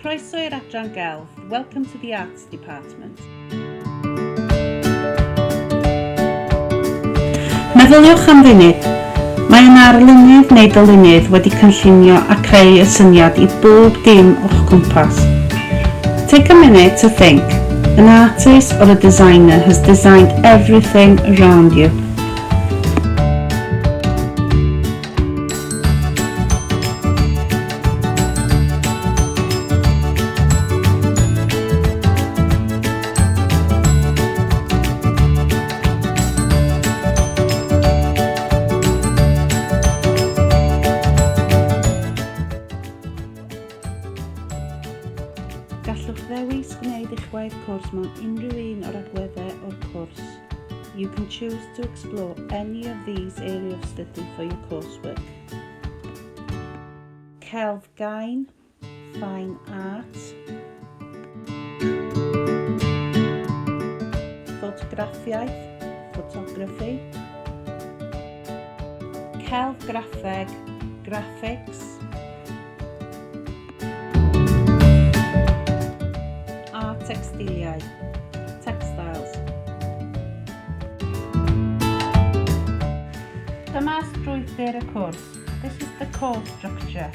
Croeso i'r adran gelf. Welcome to the Arts Department. Meddyliwch am funud. Mae yna arlunydd neu dylunydd wedi cynllunio a creu y syniad i bob dim o'ch cwmpas. Take a minute to think. An artist or a designer has designed everything around you. Gallwch ddewis gwneud eich gwaith cwrs mewn unrhyw un o'r agweddau o'r cwrs. You can choose to explore any of these area of study for your coursework. Celf gain, fine art. Ffotograffiaeth, photography. Celf graffeg, graphics. A textiliau, textiles. Dyma strwythur y cwrs. This is the course structure.